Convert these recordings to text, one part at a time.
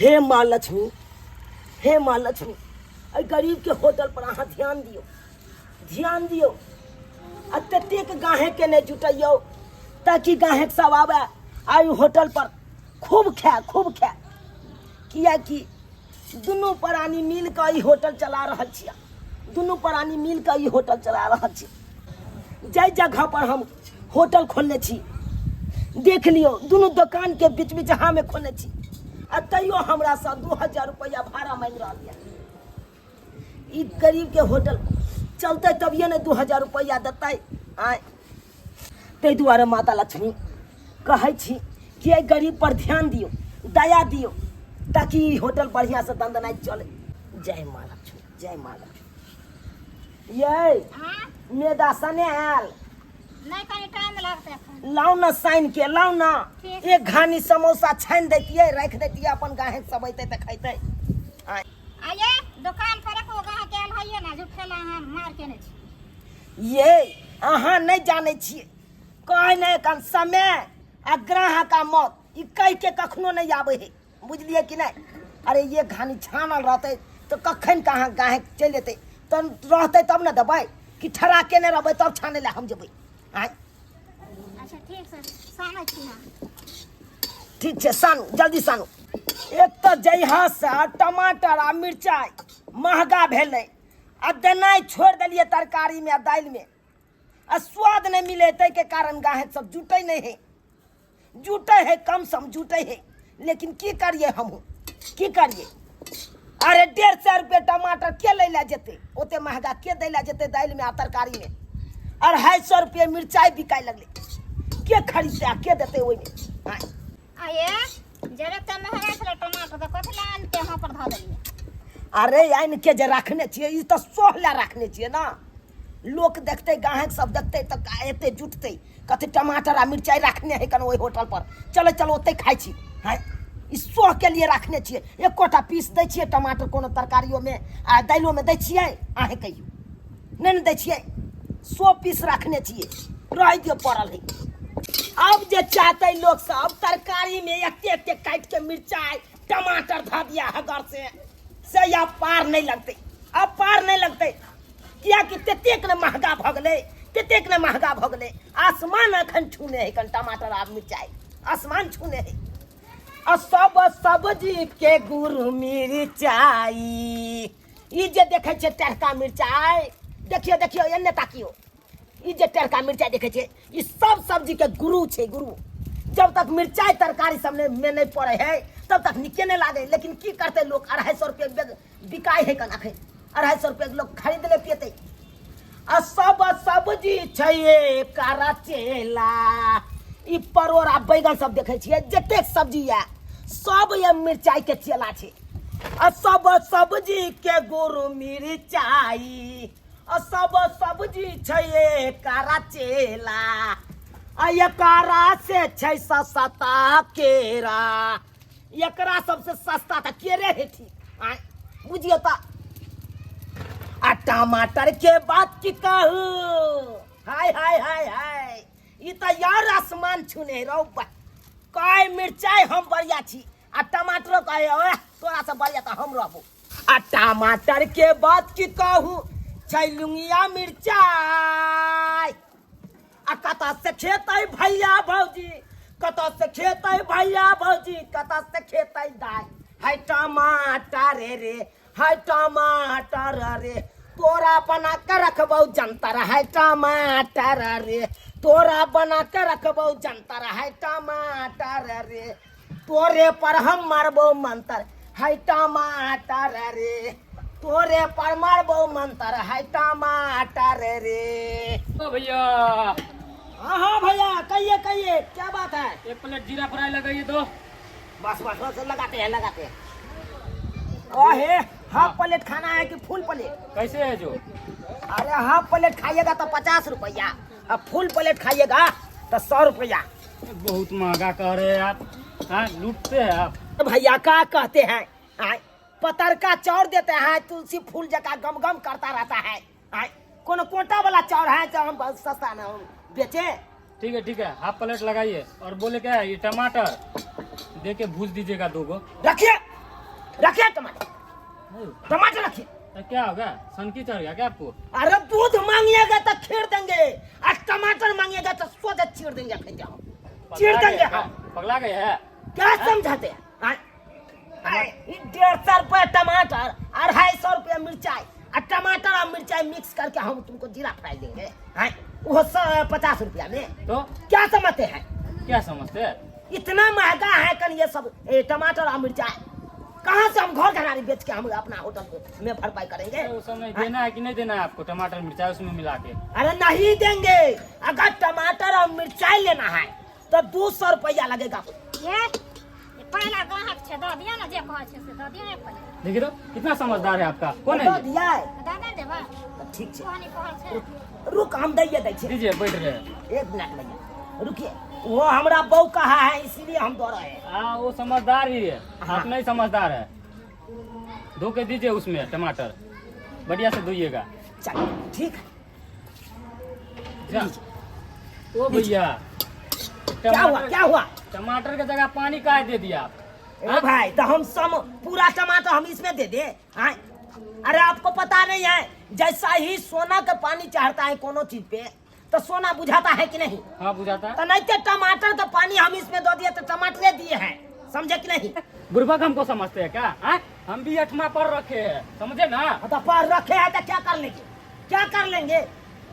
हे माँ लक्ष्मी, हे माँ लक्ष्मी, एहि गरीबके होटल पर अहाँ ध्यान दियौ, ध्यान दियौ। आ ततेक गाहेकके नहि जुटैयौ ताकि गाहेक सब आबय आ एहि होटल पर खूब खाय, खूब खाय। किएकि दुनू प्राणी मिल कऽ ई होटल चला रहल छियै, दुनू प्राणी मिल कऽ ई होटल चला रहल छी। जाहि जगह पर हम होटल खोलने छी देख लियौ, दुनू दोकानके बीच बीच हमे खोलने छी आ तैयो हमरासँ 2000 रुपैआ भाड़ा मांगि रहल यऽ। ई गरीबके होटल चलतै तभिए ने 2000 रुपैआ देतै। आँय, ताहि दुआरे माता लक्ष्मी कहै छी कि एहि गरीब पर ध्यान दियौ, दया दियौ, ताकि ई होटल बढ़िआँसँ दनदनाइत चलै। जय माँ लक्ष्मी, जय माँ लक्ष्मी। यै हाँ? मेदा सने आयल? नहीं, कनी टाइम लगतै एखन। लाउ ने सानि के, लाउ ने। ठीक। एक घानी समोसा छानि दैतियै, राखि दैतियै, अपन गाहक सब अयतै तऽ खैतै। आँय। आइए दुकान पर एको गाहक आयल हइए ना, झूठे ला अहाँ मार केने छी। ये अहाँ नहि जानै छियै, कहै नहि एखन समय आ ग्राहक आ मौत ई कहि के कखनो नहि आबै है, बुझलियै कि नहि? अरे ये घानी छानल रहतै तऽ कखन कहाँ गाहक चलि जेतै, तब रहतै तब ने देबै, कि ठड़ा केने रहबै तब छानै लए हम जेबै? आँय। अच्छा ठीक छै, सानै छी हम। ठीक छै, सानू, जल्दी सानू। एक तऽ जहियासँ टमाटर आ मिरचाइ महगा भेलै आ देनाइ छोड़ि देलियै तरकारीमे आ दालिमे, आ स्वाद नहि मिले, ताहिके कारण गाहक सब जुटै नहि है, जुटै है कम सम जुटै है। लेकिन की करिए हमहूँ, की करिए? अरे 150 रुपये टमाटर के लै लए जेतै? ओते महगा के दै लए जेतै दालिमे आ तरकारीमे? 250 रुपये मिरचाइ बिकाय लगलै, के खरीदतै आ के देतै ओहिमे? आँय। आये जब एते महगा छलै टमाटर तऽ कथी लए आनि के अहाँ पर धऽ देलियै? अरे आनि के जे रखने छियै ई तऽ सोह लए रखने छियै ने, लोक देखतै, गाहक सब देखतै तऽ एते जुटतै, कथी टमाटर आ मिरचाइ रखने है कन ओहि होटल पर, चलो चलो ओतै खाइ छी। हैं, ई सोह के लिए रखने छियै, एकोटा पीस दै छियै टमाटर कोनो तरकारियोमे आ दालियोमे दै छियै? अहें कहियौ, नहि ने दै छियै। 100 पीस रखने छियै, रहि दियौ पड़ल है। अब जे चाहतै लोक सब तरकारीमे एते एते काटि के मिरचाइ टमाटर धऽ दिया हगर से आब पार नहि लगतै, आब पार नहि लगतै, कियाकि ततेक ने महगा भऽ गेलै, ततेक ने महगा भऽ गेलै, आसमान अखन छूने है कन टमाटर आब मिरचाइ आसमान छूने है। आ सब सब्जी के गुरु मिरचाई, ई जे देखै छियै टरका मिरचाइ, देखियौ देखियौ एन्ने ताकियौ, ई जे टरका मिरचाइ देखै छियै ई सब सब्जी के गुरु छै, गुरु। जब तक मिरचाइ तरकारी सब में नहीं पड़े है तब तक निके नहीं लागे, लेकिन की करते लोग? 250 रुपये बिकाइ है कन अखन, 250 रुपये के लोग खरीद ले पेते। आ सब सब्जी छै कारा चेला, ई परोड़ आ बैगन सब देखै छियै, जतेक सब्जी यऽ सब ये मिरचाइ के चेला छै। आ सब सब्जी के गुरु मिरचाइ, आ सब सब्जी छै कारा चेला, आ एकरा से छै सस्ता केरा, एकरा सबसे सस्ता तऽ केरे है। ठीक आँय, बुझियौ तऽ। आ टमाटर के बात की कहू, हाय हाय हाय हाय, ई तऽ यार आसमान छूने रौ बा। कहे मिरचाइ हम बढ़िया छी आ टमाटरो कहे ओए तोरा से बढ़िया तऽ हम रहबो। आ टमाटर के बात की कहू, छै लुंगिया मिरचाइ, आ कतऽ से खेतै भैया भौजी, कतऽ से खेतै भैया भौजी, कतऽ से खेतै दाइ, है टमाटर रे, है टमाटर रे, तोरा बना के रखबौ जंतर, है टमाटर रे, तोरा बना के रखबौ जंतर, है टमाटर रे, तोरे पर हम मारबौ मंतर, है टमाटर रे, तोरे पर मारबौ मंतर, है टमाटर रे। ओ भैया। हाँ हाँ भैया, कहिए कहिए, क्या बात है? एक प्लेट जीरा फ्राई लगाइए तो। बस बस बस, लगाते हैं लगाते हैं। ओहे, हाफ प्लेट खाना है कि फुल प्लेट? कैसे है जो? अरे हाफ प्लेट खाइएगा तो 50 रुपया, और फुल प्लेट खाइएगा तो 100 रुपया। बहुत महंगा कह रहे हैं आप, हाँ लूटते हैं आप। भैया क्या कहते हैं, आय, पतरका चाउर देते हैं, तुलसी फूल जका गम गम करता रहता है। आय, कोनो कोटा वाला चाउर है जो हम बहुत सस्ता ना हम बेचे। ठीक है ठीक है, हाफ प्लेट लगाइए। और बोले क्या है ये टमाटर दे के भूज दीजिएगा 2 गो। रखिए रखिए टमाटर, टमाटर रखिए। तो क्या हो गया, सनकी चढ़ गया क्या आपको? अरे दूध मांगिएगा तो खीर देंगे और टमाटर मांगिएगा तो सोझे चीर देंगे, अखन जाओ चीर पगला देंगे। गए हम क्या? पगला गए है। क्या समझाते हैं? हाँ? 150 रुपया टमाटर, 250 रुपया मिर्चाई, और टमाटर और मिर्चाई मिक्स करके हम तुमको जीरा फ्राई देंगे, हाँ? वो 50 रुपया में। तो क्या समझते हैं? क्या समझते हैं? इतना महंगा है कल ये सब टमाटर और मिर्चाई, कहाँ से हम घर घरारी बेच के हम अपना होटल में भरपाई करेंगे? तो उस समय देना है कि नहीं देना है आपको टमाटर मिर्चाई उसमें मिला के? अरे नहीं देंगे। अगर टमाटर और मिर्चाई लेना है तो 200 रुपया लगेगा। ये पहला ग्राहक छै, दऽ दिअ ने, जे कहै छै से दऽ दिअ ने एक प्लेट। देखिए तो कितना समझदार है आपका। कौन है दऽ ये? दिया है। दऽ दे देबै। तो ठीक छै, कहनी कहल छै। रुक, हम दैये दै छियै। दीजिए, बैठ रहे हैं। एक मिनट भैया रुकिए, वो हमरा बहू कहा है इसीलिए हम दो रहे हैं। हाँ वो समझदार ही है। हाँ। आप नहीं समझदार है। धो के दीजिए उसमें टमाटर, बढ़िया से धोइएगा। चलिए ठीक है। जा। ओ भैया, क्या हुआ, क्या हुआ? टमाटर के जगह पानी काहे दे दिया आप? ए भाई, तो हम सम पूरा टमाटर हम इसमें दे दे? हाँ? अरे आपको पता नहीं है, जैसा ही सोना के पानी चढ़ता है कोनो चीज पे तो सोना बुझाता है कि नहीं? हाँ बुझाता है। तो नहीं तो टमाटर का पानी हम इसमें दे दिए तो टमाटरे दिए हैं, समझे कि नहीं? बुढ़बक हमको समझते हैं क्या? हाँ? हम भी अठमा पर रखे हैं, समझे ना? हाँ, तो पर रखे हैं तो क्या कर लेंगे, क्या कर लेंगे?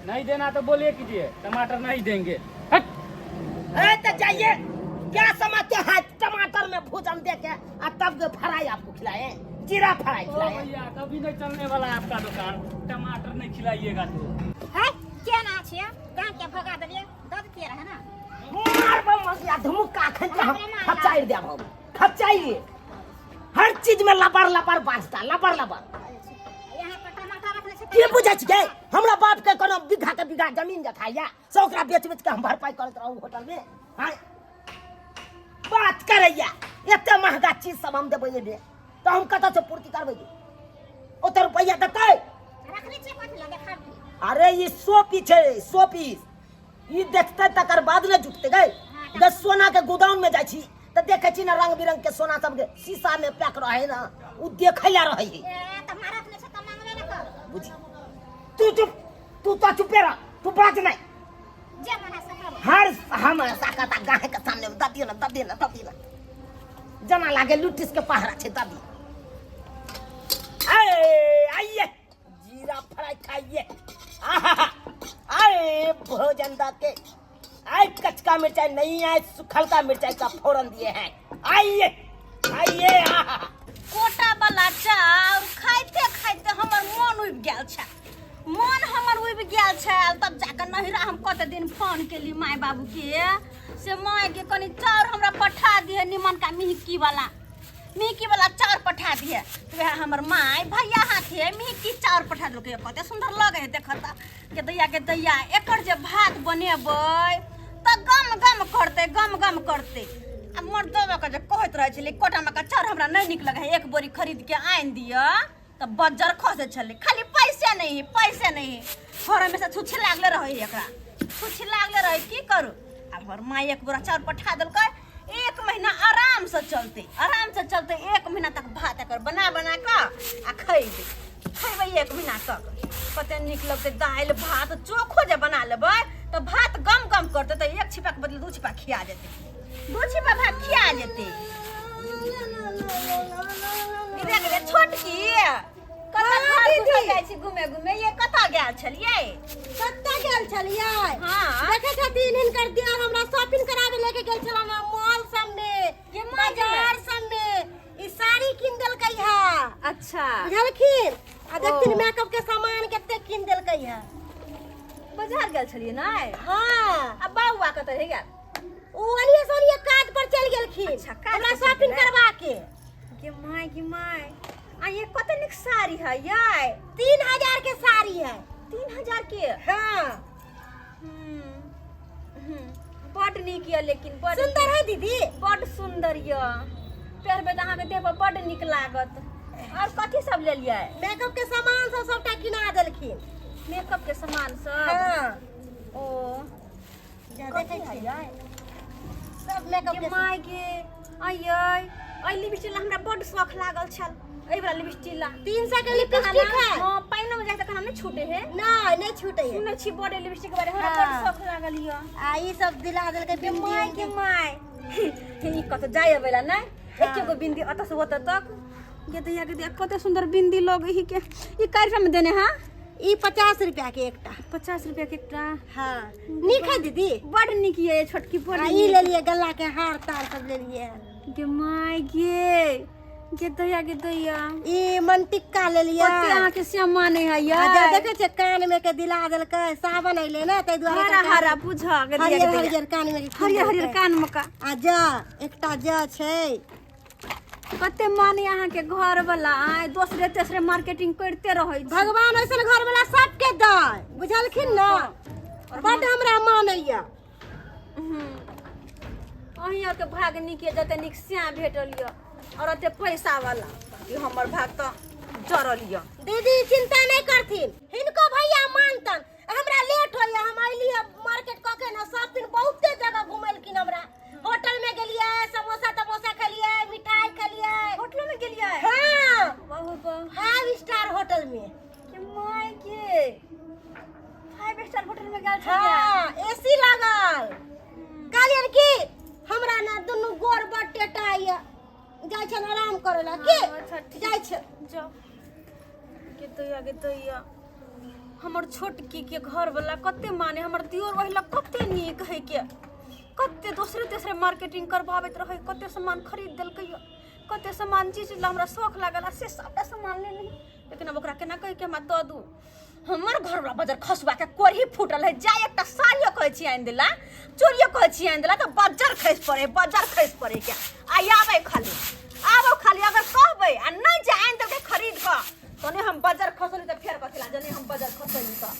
नहीं देना तो बोलिए कीजिए, टमाटर नहीं देंगे। हट। अरे तो जाइए, क्या समझते हैं टमाटर में भोजन दे के और तब के फ्राई आपको खिलाए, जीरा फ्राई ओ खिलाए। भैया, कभी नहीं चलने वाला है आपका दुकान, टमाटर नहीं खिलाइएगा तो। है केना छियै, गाँव के भगा देलियै, दऽ दितियै रहै ने। मारबो मसिया धमुक्का अखन के हम खचाइर देब, हम खचाइए। हर चीज में लबर लबर बाजता, लबर लबर। यहाँ पर टमाटर रखने छै। की बुझै छियै हमरा बाप के कोनो बीघा के बीघा जमीन जथा से ओकरा बेच बेच के हम भरपाई करैत रहू होटल में? हाँ बात करैया, एते महंगा चीज सब हम देबै एने तऽ हम कतऽ से पूर्ति करबै? ओते रुपैआ देतै? रखने छियै कथी लए, देखाबी। अरे ई 100 पीस छै, 100 पीस, ई देखते तकर बाद ने जुटते गए। जब सोना के गोदाम में जाइ छी तऽ देखै छी ने रंग बिरंग के सोना सब के शीशा में पैक रहे ना, उ देखै ला रहै है। ए तऽ हमरा रखने छै तऽ मांगबे ने कर। बुझी तू चुप, तू तो चुपे रह, तू बाज नहीं। जे मन है से करू। हर हम साकता गाहे के सामने में दऽ दियौ ने, दऽ दियौ ने, दऽ दियौ ने, जना लागे लुटिस के पहरा छै, दऽ दियौ। आइए जीरा फ्राई खाइए, आहा, आए भोजन दा के आए, कचका मिर्चाई नहीं आए, सुखल का मिर्चाई का फोरन दिए हैं, आइए आइए, आहा। कोटा वाला चाउर खाइते खाइते हमर मन उबि गेल छै, मन हमर उबि गेल छै। तब जाके नहिरा हम कते दिन फोन केली माय बाबू के, से माय के कनी चाउर हमरा पठा दिहे, निमनका मिहिकी वाला, मिहिकी वाला चाउर पठा दिहे। तो वएह हमर माय भैया हाथे मिहिकी चाउर पठा देलकै। कते सुन्दर लगे है देखत के दैया के दैया, एकर जे भात बनेबै तऽ गम गम करतै, गम गम करतै। आ मर्दबा के जे कहैत रहै छलै कोटा मका चाउर हमरा नहि नीक लगै है, एक बोरी खरीद के आनि दिअ, तऽ बज्जर खसै छलै, खाली पैसे नहीं है, पैसे नहीं है। घर में से छुच्छे लागले रहै एकरा, छुच्छे लागले रहै, की करू। आब हमर माय एक बोरा चाउर पठा देलकै, एक महीना आराम से चलतै, आराम से चलतै, एक महीना तक भात एकर बना बना कऽ आ खैबै, खैबै एक महीना तक। कते नीक लगतै दालि भात चोखो जे बना लेबै तऽ भात गम गम करतै, तऽ एक छिपाके बदले 2 छिपा खिया जेतै, 2 छिपा भात खिया जेतै। गे गे छोटकी, कतऽ घर घुमै जाइ छी घुमे घुमे? ये कतऽ गेल छलियै? कतऽ गेल छलियै? हाँ। देखै छथिन हिनकर दियार हमरा शॉपिंग कराबे लेके गेल छलन मॉल सब में, ये माँ के बाजार सब में, ई साड़ी कीन देलकै है। अच्छा। बुझलखिन? आ देखथिन ओ। मेकअप के सामान कते कीन देलकै है। बाजार गेल छलियै नै? हाँ। आ बौआ कतऽ रहि गेल? उ अनिये सोनिये काज पर चलि गेलखिन। अच्छा, काज हमरा पर चलि शॉपिंग गेलै। करवा के। गे my, गे my, आ ये कते नीक साड़ी है यै। 3000 के साड़ी है। 3000 के? हाँ। बड नीक यऽ, लेकिन बड सुंदर है दीदी, बड सुंदर यऽ, पहिरबै तऽ अहाँके देह पर बड नीक लागत। और कथी सब लेलियै? मेकअप के सामान सब सबटा किना देलखिन। मेकअप के सामान सब? हाँ। ओ जा कथी देखै है छियै यै? सब मेकअप गे के my गे, आइयै एहि लिपस्टिक ला हमरा बड्ड शौख लागल छल एहि वाला लिपस्टिक ला 300 के लिपस्टिक है। हां, पानिओ में जाए तखन हम नहीं छूटे है। नहीं, नहीं छूटे है। सुनै छी बड़े लिपस्टिक के बारे में, हमरा हाँ। बड्ड शौख लागल य। आ ई सब दिला देलकै के बिंदी माय के उंदी। My, हे ई कत जाय अबेला नै एके गो बिंदी अत से ओत तक गे दैया के दैया, कते सुंदर बिंदी लग ही के। ई कै रुपया में देने हां? ई 50 रुपया के एकटा। 50 रुपया के एकटा। हाँ, नीक है दीदी। बड नीक ये छोटकी, बड आ ई नीक। लेलिए गला के हार तार सब लेलिए। गे my गे, गे दैया गे दैया, ई मनटिक्का लेलिए। कते अहाँ के श्यामा नहीं है आ यार। जा देखे छियै कान में के दिला देलकै, सावन अइले ने ताहि दुआरे हरा हरा बुझ गे दैया गे हरियर दैया। हरियर कान में के हरियर हरियर कान में का। आ जा एकटा जा छै। कते माने अहाँ के घर वाला आय दोसरे तेसरे मार्केटिंग करते रहै छी। भगवान ऐसन घर वाला सबके दै, बुझलखिन ने? बड हमरा मानैया। अहीं आरके भाग नीक यऽ, जते नीक स्या भेटल यऽ और ओते पैसा वाला, ई हमर भाग तऽ जरल यऽ। दीदी चिंता नहीं करथिन, हिनको भैया मानतन। हमरा लेट होइया, हम अइली मार्केट कऽ के ने सब दिन बहुते जगह घुमेलखिन हमरा। होटल में गेलियै, समोसा तमोसा खेलियै, मिठाई खेलियै। होटलो में गेलियै? हाँ। वाह वाह। 5 स्टार होटल में। के my के, 5 स्टार होटल में गेल छलियै? हाँ, एसी लागल। कहलियन कि हमरा ने दुनू गोर बड़ टेटा यऽ, जाइ छन आराम करे ला की। अच्छा, ठीक। जाइ छै। जाओ। के दैया गे दैया, हमर छोटकी के घर वाला कते माने, हमर दियोर ओहिला कते नीक है के कते दोसरे तेसरे मार्केटिंग करबाबैत रहै, कते सामान खरीद देलकै, कते सामान चीज ला हमरा शौख लागल आ से सबटा सामान लेने। लेकिन अब ओकरा केना कहि के हमरा दऽ दू? हमर घर वाला बजर खसुआ के कोरही फूटल है, जाय एकटा साड़ियो कहै छी आनि देला, चूड़ियो कहै छी आनि देला तऽ बजर खसि पड़े, बजर खसि पड़े के। आ आबै खाली, आबो खाली, अगर कहबै आ नहि जे आनि देलकै खरीद कऽ तने हम बजर खसली तऽ फेर कथी ला जने हम बजर खसली तऽ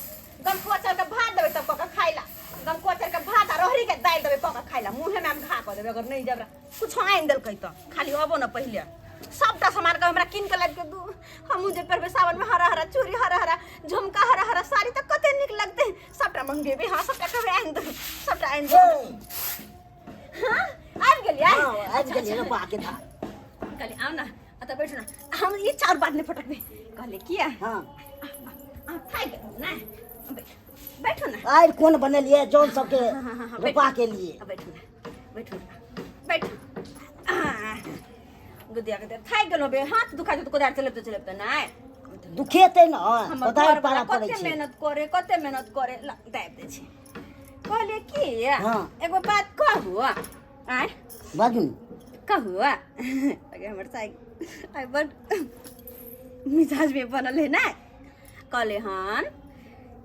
गमकुआ चाउर के भात देबै तब कऽ के खाइ ला, गमकुआ चाउर के भात आ रहरी के दालि देबै कऽ के खाइ ला, मुँहे में हम घा कऽ देबै अगर नहि जबरा कुछो आनि देलकै तऽ। खाली अबो ने पहिले सबटा सामान के हमरा कीन के लाबि के दू। हमहूँ जे पहिरबै सावन में हरा हरा चूड़ी, हरा हरा झुमका, हरा हरा साड़ी तऽ कते नीक लगतै। सबटा मंगेबै, हाँ, सबटा कहबै आनि दू, सबटा आनि दू। हाँ, आबि गेलियै? हाँ, आबि गेलियै रे बा के धार। कहलियै आउ ने अतऽ बैठू ने, हम ई चाउर बाद नहि फटकबै। कहलियै किया? हाँ। अहाँ थाकि गेलहुँ ने, बैठू बैठू ने। आइ कोन बनेलियै जौन सबके हाँ, हाँ, हाँ, रोपा के लिए? बैठू ने, बैठू ने, बैठू। गुदिया के थाकि गेलहुँ बे, हाथ दुखा जेतौ कोदारि चलेबते चलेबते। नहि दुखेतै ने, हमर कोदारि घरवला पारा पड़ै कते छै। मेहनत करे, कते मेहनत करे, ला दाबि दै छै। कहलियै की, हाँ। एगो बात कहू? आँय? बाजू ने। कहू? अगे हमर साइ आइ बड मिजाज में बनल है ने। कहले हन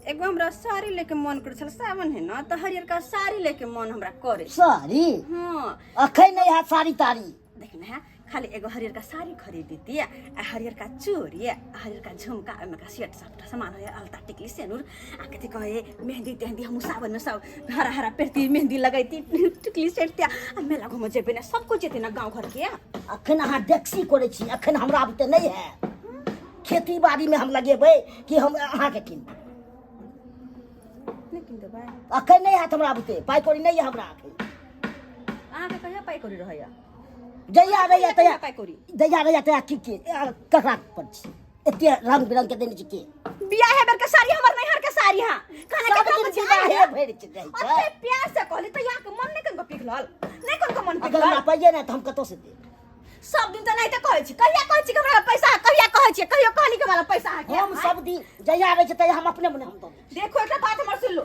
एगो हमरा साड़ी लेके मन करे छल, सावन है ना तऽ हरियरका साड़ी लेके मन हमरा करे। साड़ी? हाँ। अखन नहि हैत साड़ी ताड़ी। देख ने, खाली एगो हरियरका साड़ी खरीद देती आ हरियरका चूड़ी आ हरियरका झुमका, ओहिमे का सेट सबटा सामान हरियर, अलता टिकली सेनुर आ कथी कहे मेहंदी तेहंदी। हमहूँ सावन में सब हरा हरा पहिरती, मेहंदी लगैती, टिकली सेटती आ मेला घूमऽ जेबै ने, सब कुछ जेतै ने गाँव घर के। अखन अहाँ डेक्सी करै छी, अखन हमरा बुते नहि हैत। खेती बाड़ी में हम लगेबै कि हम अहाँके कीन देब? नहि कीन देबै? अखन नहि हैत हमरा बुते, पाइ कौड़ी नहि यऽ हमरा अखन। अहाँके कहिया पाइ कौड़ी रहैया? जहिया रहैया तहिया। पाइ कौड़ी जहिया रहैया तहिया की की ककरा पर छी एते रंग बिरंग के देने छी के? बियाहे बेर के साड़ी, हमर नैहर के साड़ी। हां, कहले सब केकरा दिन पूछी विवाहे आइ भरि छै जाइ छै। ओते प्यार से कहली तऽ यहाँ के मन नहि कनको पिघलल, नहि कनको मन अगर पिघलल। हमरा पाइए नहि तऽ हम कतौ से देब? सब दिन तऽ नहीं तऽ कहै छी, कहिया कहै छी कि हमरा पैसा है? कहिया कहै छी? कहियो कहली कि हमरा पैसा है? हम सब दिन जहिया रहै छै तहिया हम अपने मने हम दऽ दै। देखो, एकटा बात हमर सुन लो,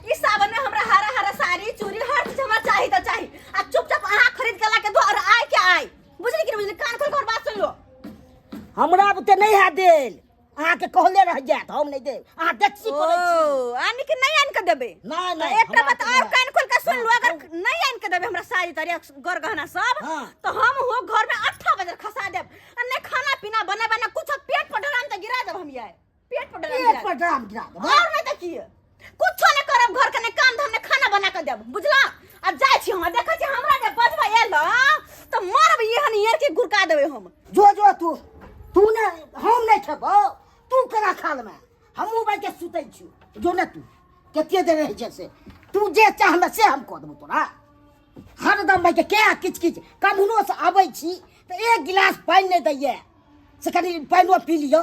ई सावन में हमरा हरा हरा साड़ी चूड़ी हर चीज हमरा चाही तऽ चाही आ चुपचाप अहाँ खरीद के ला के दो और आय के आय, बुझली कि नहीं बुझली? कान खोल के हमर बात सुन लो। हमरा बुते नहि हैत देल, अहाँके कहले रह जायत, हम नहि देब। अहाँ देखसी करै छी। ओ आनि के नहीं आनि के देबे? नहि, नहि, तऽ एकटा हमरा बात तऽ और नहि। कान खोल के सुन लो, अगर हाँ, नहीं आनि के देबे हमरा साड़ी ताड़ी गर गहना सब, हाँ। तो हम हो घर में 8 बजे खसा देब आ नहीं खाना पीना बने बने कुछ, पेट पर डराम तऽ गिरा देब हम, ये पेट पर डराम पेट गिरा पर देब। ड्राम गिरा देब। और नहीं तऽ की, कुछो नहीं करब, घर के नहीं काम धाम नहीं खाना बना के देब, बुझला? आ जाइ छी हम, देखै छी हमरा जे बजबै एल तऽ मरब एहन एहन के गुरका देबै हम। जो जो तू तू ने हम नहि खेबौ, तू केना खा लेबै? हमहूँ बैठ के सुतै छियौ। जो ने तू कते देर रहै छै से तू जे चाहमे से हम कऽ देबौ तोरा। हरदम बैठ के किच किच कम्हरो से आबै छी तऽ एक गिलास पानि नहि दैये से कनि पानिओ पी लिअ।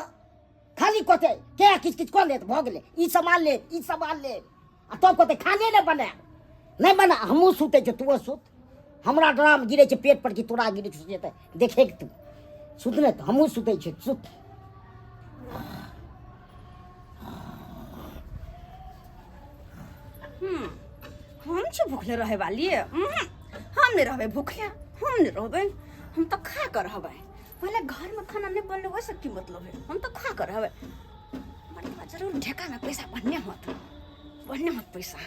खाली कहतै के किछु किछु कऽ लेत, भऽ गेलै, ई सामान लेब, ई सामान लेब, आ तब कहतै खाने नहि बनायब, नहि बना, हमहूँ सुतै छियै, तूहो सुत। हमरा ड्राम गिरै छै पेट पर कि तोरा गिरै छै से तऽ देखे तू सुत नहि तऽ हमहूँ सुतै छियै, सुत। हम छी भूखले रहे वाली? हम नहीं रहबे भूखले, हम नहीं रहबे, हम तो खा कर रहबे। पहले घर में खाना नहीं बनले वैसे की मतलब है, हम तो खा कर रहबे। मर्दबा जरूर ढेका में पैसा बढ़ने होत, बढ़ने होत पैसा।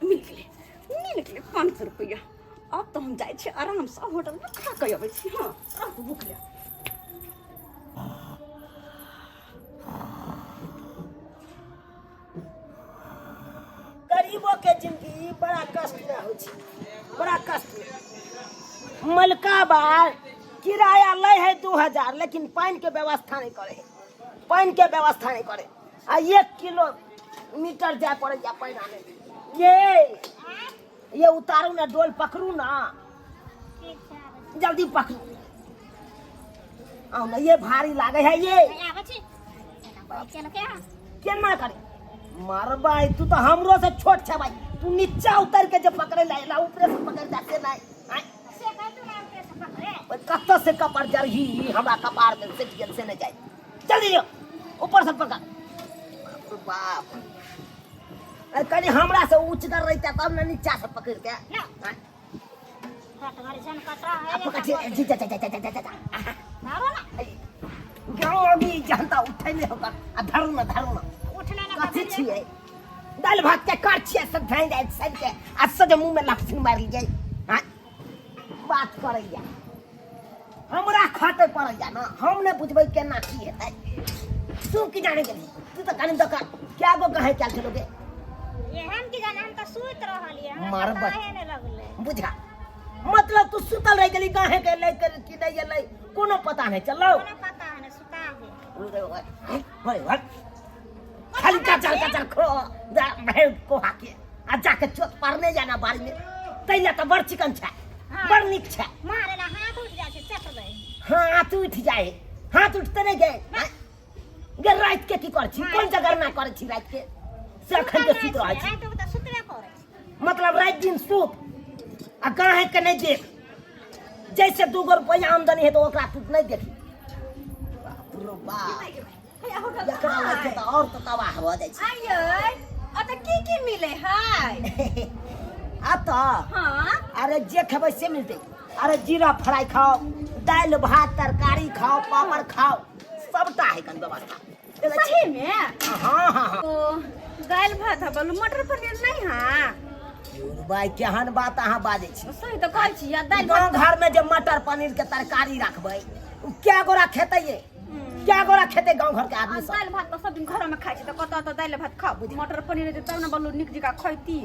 मिल गेलै, मिल गेलै 500 रुपैआ। अब तऽ हम जाइ छी आरामसँ होटलमे खा कऽ अबै छी। हँ, रहू भूखले। गरीबों के जिंदगी बड़ा कष्ट में होइ छै, बड़ा कष्ट में। मलका बार किराया लै है 2000, लेकिन पानि के व्यवस्था नहीं करे है, पानि के व्यवस्था नहीं करे, आ 1 किलोमीटर जाय पड़े या पानि आने। ये उतारू ना, डोल पकड़ू ना, ठीक छै, आबै छी। जल्दी पकड़ू, आउ ना, ये भारी लागे है ये। आबै छी, चल के। केना करे मारबाई, तू तो हमरो से छोट छै भाई, तू नीचा उतर के जे पकड़े ला एला, ऊपरे से पकड़ जा से नहीं आय। से कह तू ना ऊपरे से पकड़े। ओए, कतऽ से कपार जरही हमरा कपार में सेट गेल से नहीं जाए, जल्दी जो ऊपर से पकड़। बाप रे बाप, अरे कनी हमरा से ऊंचगर रहता तब ना नीचा से पकड़ के। ना। आय, कट भर जन कटरा है। आ पकड़ जी, जा जा जा जा जा जा जा। धरो ना। गाँव अभी जनता उठे नहीं होकर, आ धरू ना, धरू ना। उठले ना। कथी छियै दालि भात के कर छियै सब धानि जाइ सड़ के आ सज मुँह में लहसुन मारि लियै। हाँ बात करैया हमरा खटे पड़ैया ना, हम नहि बुझबै केना की हेतै। तू की जाने गेली, तू तऽ कनि दऽ कए गो गहे कयल छलो गे? ये हम की जाने, हम तऽ सुति रहलियै, हमरा मारब। पताहे नहि लगलै। बुझा मतलब तू सुतल रहि गेली, गाहे के एलै के कि नहि एलै कोनो पता नहि चलौ, कोनो पता नहि, सुता गेल। खाली कचर कचर खो भेड़ कोहा के आ जाके चोट पारने जाना बाड़ी में, तै लए तऽ बड़ चिकन छै, बड़ नीक छै। मारे ला हाथ उठ जाइ छै, चट दै। हाथ उठि जाए, हाथ उठते नहि गे गे। राति के की करै छी, कोन जगरना करै छी राति के से अखन के सुति रहै छी? राति तऽ सुतबे करै छी। मतलब राति दिन सुत आ गाहे के नहि देख, जैसे 2 गो रुपैआ आमदनी है तो ओकरा तू नहि देखी। बाप रो बाप, एकरा लग के तऽ और तऽ तबाह भऽ जाइ छै। आइयै, अतऽ की की मिले है? आ तऽ हाँ। अरे जे खेबै से मिलतै। अरे जीरा फ्राई खाओ, दालि भात तरकारी खाओ, पापड़ खाओ, सबटा है कन व्यवस्था। सही में? हाँ हाँ हाँ। ओ दालि भात है बोलू, मटर पनीर नहीं है? भाई केहन बात अहाँ बाजै छी? सही तऽ कहै छी, दालि गाँव भात। घर में जे मटर पनीर के तरकारी रखबै उ क्या गोरा खेतै, ये क्या गोरा खेतै गाँव घर के आदमी सब? दालि भात तऽ सब दिन घर में खाइ छी, तऽ कतऽ तऽ दालि भात खाउ, मटर पनीर हेतै तब ने बोलू नीक जकाँ खैती।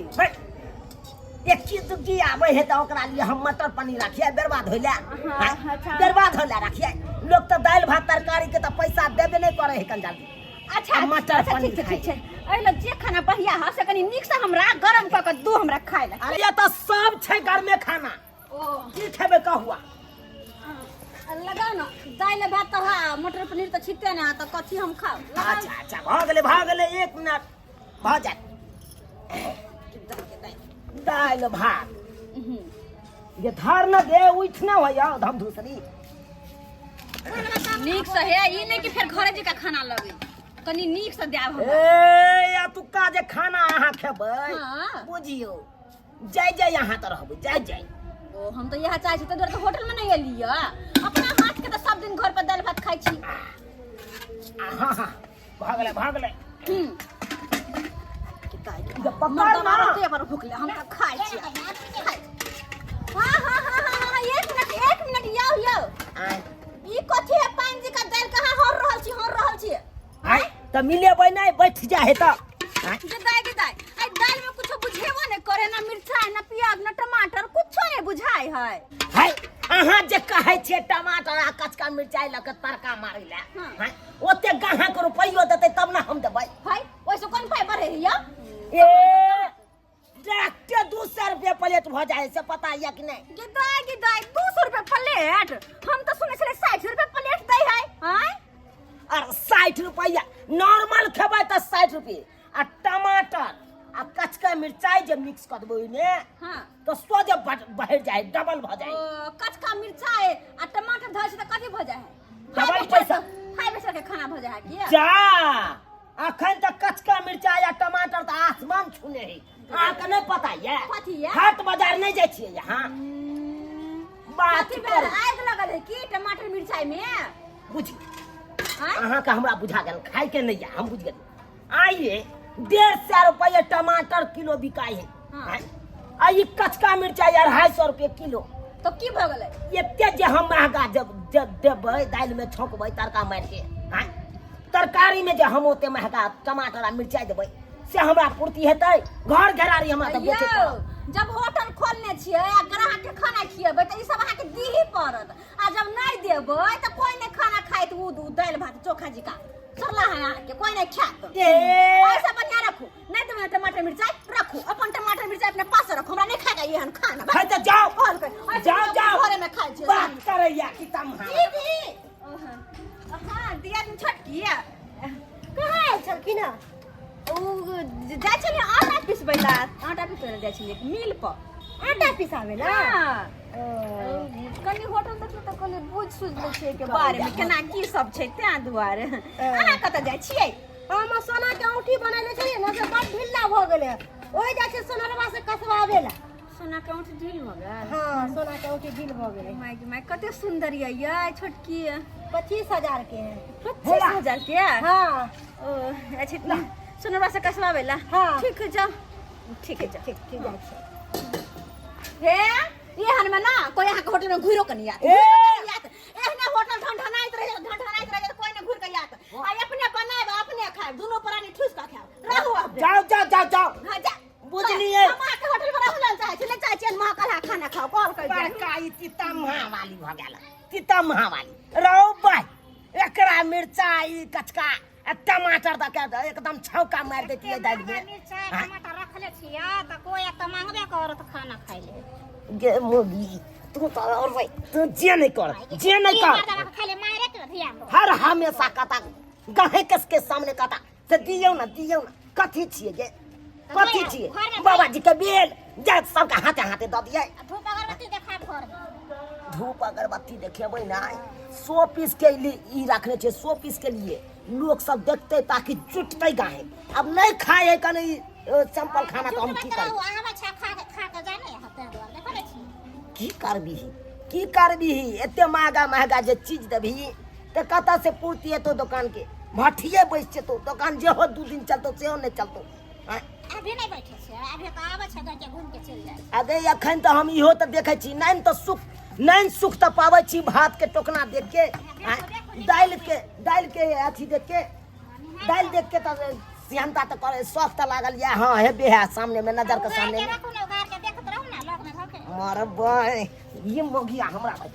एक चीज दुगी आबै है तऽ ओकरा लिए हम मटर पनीर राखिए बर्बाद होइले? हाँ, अच्छा। बर्बाद होइले राखिए? लोग तऽ दालि भात तरकारी के तऽ पैसा देबे नहि करै है कन जल्दी। अच्छा आ मटर अच्छा, पनीर ठीक छै, ठीक खाइ। छै। एहि लए जे खाना बढ़िया है से कनि नीक से हमरा गरम कऽ कऽ दू हमरा खाइ लए। अरे ये तऽ सब छै घर में खाना। ओ की खेबै कहुआ? लगाओ ना, दालि भात तऽ है, मटर पनीर तऽ छिते ने, तऽ कथी हम खाउ? लगाउ। अच्छा अच्छा, भऽ गेलै, भऽ गेलै, 1 मिनट भऽ जायत। दालि भात ये धर न दे, उठ न होइया धम धूसरी। नीक से हे, ई नहि कि फेर घरे जकाँ खाना लगे, कनि नीक से देब हमरा। ए एतुका जे खाना अहाँ खेबै, हाँ। बुझियौ जय जय अहाँ तऽ रहबै जय जय। ओ हम तऽ इएह चाहै छी, ताहि दुआरे तऽ होटल में नहि एलियै, अपना हाथ के तऽ सब दिन घर पर दालि भात खाइ छी। हाँ हाँ, भऽ गेलै, भऽ गेलै। पकड़ ना। पर भूखले हम तऽ खाइ छी, खाइ छी। हाँ हाँ हाँ हाँ हाँ एक मिनट यौ यौ। आय। ई कथी है पानि जी का दालि कहाँ हर रहल छी, हर रहल छी? आय तऽ मिलेबै नहि, बैठ जा हे तऽ। आय। जे दाइ के दाइ, आई दालि में कुछो बुझेबो नहीं करे, ना मिर्चाई ना प्याज ना टमाटर, कुछो नहीं बुझाय है। है अहाँ जे कहै छियै टमाटर आ कचका मिरचाई लऽ के तड़का मारै लए, हाँ। है ओते गाहक रुपैयो देतै तब ने हम देबै। है ओइसे कोन पाइ बढ़े हिया? ए डायरेक्टे 200 रुपया प्लेट भऽ जाइ है, से पता यऽ कि नहि? गे दाइ गे दाइ, 200 रुपया प्लेट? हम तऽ सुनै छलै 60 रुपया प्लेट दै है। आँय? और 60 रुपया नॉर्मल खेबै तऽ 60 रुपये, आ टमाटर आ कचका मिरचाई जे मिक्स कऽ देबै ओहिमे, हाँ, तऽ सोझे बढ़ि जाइ, डबल भऽ जाइ। ओ कचका मिर्चाई आ टमाटर धऽ छै तऽ कथी भऽ जाइ है? डबल पैसा। फाइव स्टार के खाना भऽ जाइ है की? जा अखन तऽ कचका मिरचाई आ टमाटर तऽ आसमान छूने है, अहाँके नहि पता ये? कथी ये? हाट बाजार नहि जाइ छियै यहाँ बात कथी भेल? करू। आगि लगल है की टमाटर मिरचाई में? बुझ आँय? अहाँके हमरा बुझा गेल, खायके नहि यऽ, हम बुझि गेल। आइए 150 रुपये टमाटर किलो बिकाइ है। हाँ। आँय? आ ई कचका मिरचाई 250 रुपये किलो। तो की भऽ गेलै? एते जे हम महगा जब जब देबै दालिमे छौंकबै तड़का मारि के, आँय, तरकारी में जे हम ओते महगा टमाटर आ मिरचाई देबै से हमरा पूर्ति हेतै? घर घेरारी हमरा तऽ बेचै यौ, पड़त। जब होटल खोलने छियै आ ग्राहक के खाना खियेबै तऽ ई सब अहाँके दीही पड़त, आ जब नहि देबै तऽ कोई नहि खाना खाइत। उ दालि भात चोखा जिका सरला है अहाँके कोई नहि खायत। ए ऐसा बढ़िया रखू, नहीं देबै टमाटर मिरचाई, रखू अपन टमाटर मिरचाई अपने पास रखू, हमरा नहीं खाएगा एहन खाना। खाइ तऽ जाओ। कहलकै, ऐसे जाओ, लोक जाओ। घरे में खाइ छै। बात करैया कि तमहा दीदी। हाँ दिया दिन छोटकी कहाँ आयल छलखिन हँ? उ जाइ छलियै आटा पिसबै ला, आटा पिसबै ला जाइ छलियै मिल पर। आटा पिसाबै ला? हाँ। कनि होटल देखलहुँ तऽ कहलियै बुझि सुझि लै छियै एहिके बारेमे केना की सब छै, तेँ दुआरे। अहाँ कतऽ जाइ छियै? हम सोना के औंठी बनेने छलियै ने, से बड ढिल्ला भऽ गेलै, ओहि जाइ छै सोनरवा से कसबाबै ला। सोना के औंठी ढील भऽ गेल? हाँ, सोना के औंठी ढील भऽ गेलै। माय गे माय, कते सुन्दर यऽ यै छोटकी। 25,000 के है। 25,000 के? हाँ। ओ अच्छा, सोनरवा से कसबाबै ला? हाँ। ठीक है जाओ, ठीक है जाओ। ठीक ठीक, जाइ छै। हे एहन में ना कोई अहाँ के होटल में घुरो कनी आत। ए! एहने होटल ढंढनाइत रहे, ढंढनाइत रहे, कोई ने घुर के आत। आ अपने बनायब अपने खायब, दुनू प्राणी ठुस के खायब। रहू अब। जाओ जाओ जाओ जाओ। हाँ जा। बुझलियै? हम अहाँ के होटल में रहू लेल चाहै छी, नहि चाहै छी महाकाल खाना खाओ कॉल कर। बड़का ई तितम्हा वाली भऽ गेल, तितम्हा वाली रौ भाई। एकरा मिरचाई कचका आ टमाटर दऽ के एकदम छौका मारि दैतियै दालि में। मिरचाई हाँ। टमाटर रखले छियै तऽ कोइ तऽ मांगबे करत खाना खाइ ले। गे मोगी, तू तऽ और भाई तू जे नहि कर, जे नहि की कर। मर्दाना के खाली मारे के धिया में। हर हमेशा कता गहे कस के सामने कता से दियौ ना, दियौ ना। कथी छियै गे, कथी छियै? बाबा जी के बेल जा सबके हाथे हाथे दऽ दियै। आ धूप अगरबत्ती देखाब घर में। धूप अगरबत्ती देखेबै नहि। 100 पीस के ई रखने छियै, 100 पीस के लिए लोक सब देखतै ताकि जुटतै गाहे। अब नहि खाय है कनि सिंपल खाना तऽ हम की जुटबैत रहू, करबै? आबै छै खा के, खा के जाने है, तें दुआरे देखै नै छी। की करबिही, की करबिही? एते महगा महगा जे चीज देबही तऽ कतऽ से पूर्ति हेतौ? दोकान के भट्ठिए बैस जेतौ दोकान, जेहो 2 दिन चलतौ सेहो नहि चलतौ। आँय? अभी नहि बैठे छै, अभी तऽ आबै छै गाँव के घूम के चलि जाइ छै। अगे एखन तऽ हम इहो तऽ देखै छी, नहि तऽ सुख नहि, सुख तऽ पाबै छी भात के टोकना देख के, आँय? दालि के अथी देख के, दालि देख के तऽ सिहनता तऽ करे, शौक तऽ लागल या। हाँ हेबे है सामने में, नजर के उघार सामने के में। रखू ने, उघार के देखैत रहू ने लग में धऽ के। मरबै ये मोगिया हमरा भाई,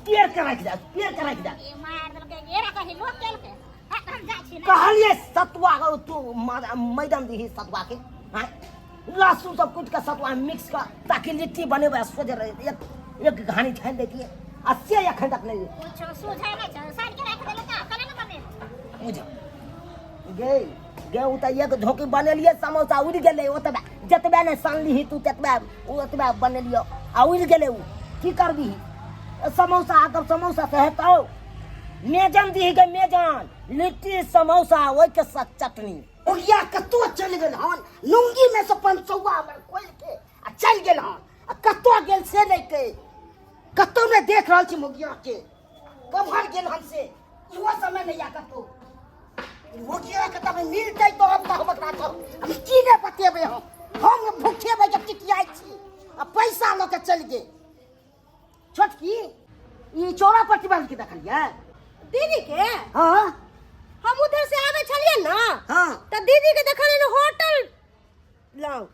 पेड़ के राखि दे, पेड़ के राखि दे। ई मार देलकै, एरा कही लोक केलकै। हट, हम जाइ छी ने। कहलिए सतुआ के तू मैदान दीही सतुआ के, आँय? लहसुन सब कुटि के सतुआ में मिक्स कर ताकि लिट्टी बनेबै, सोझे रहे, एक एक घानी छानि दैतियै आ से एखन तक नहि। कुछो सुझै नहि छै, सानि के राखि देलकै तऽ केना ने बनेबै? बुझ गे गे, ओ तऽ एक झोंकी बनेलियै समोसा, उड़ि गेलै ओतबे। जतबे नहि सनलिही तू ततबे ओ ओतबे बनेलियौ आ उड़ि गेलै ओ। की करबिही समोसा? आब समोसा से हेतौ? मेजन दीही गे मेजन, लिट्टी समोसा ओहिके साथ चटनी। ओहिया कतौ चलि गेल हन, लुंगी में से 500 हमर खोलि के आ चलि गेल हन, आ कतौ गेल से नहि कहि, कतौ नहि देख रहल छी मोगिया के। कम्हर गेल हन से इहो समय नहि या कतौ। मोगिया के तब मिलतै तो हम तऽ हम ओकरा हम की नहि बतेबै। हम भूखे बैठ के टिकियाइ छी। आ पैसा लऽ के चलि गेल। छोटकी, ई चौरा पट्टी वाली के देखलियै? दीदी के? हाँ। हम उधर से आवे छलियै ना। हाँ। तऽ दीदी के देखलियै होटल लग।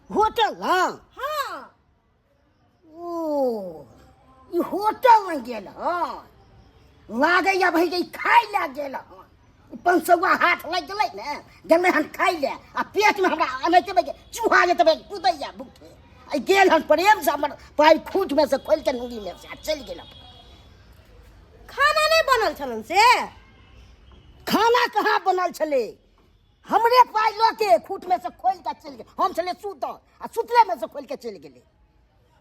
होटल लग? हाँ। ओ, ई होटल में गेल हँ? लागैया भाई जे ई खाय लए गेल हँ। ई 500 हाथ लागि गेलै ने, गेलै हन खाय लए आ पेट में हमरा एनाहिते भाई चूहा जेतै भाई कुदैया भूखे। आ गेल हन प्रेम से हमर पाइ खूट में से खोलि के नूरी में से आ चलि गेल। खाना नहि बनल छलन से? खाना कहाँ बनल छलै, हमरे पाइ लऽ के खूट में से खोलि के चलि गेल। हम छलियै सुतल आ सुतले में से खोलि के चलि गेलै।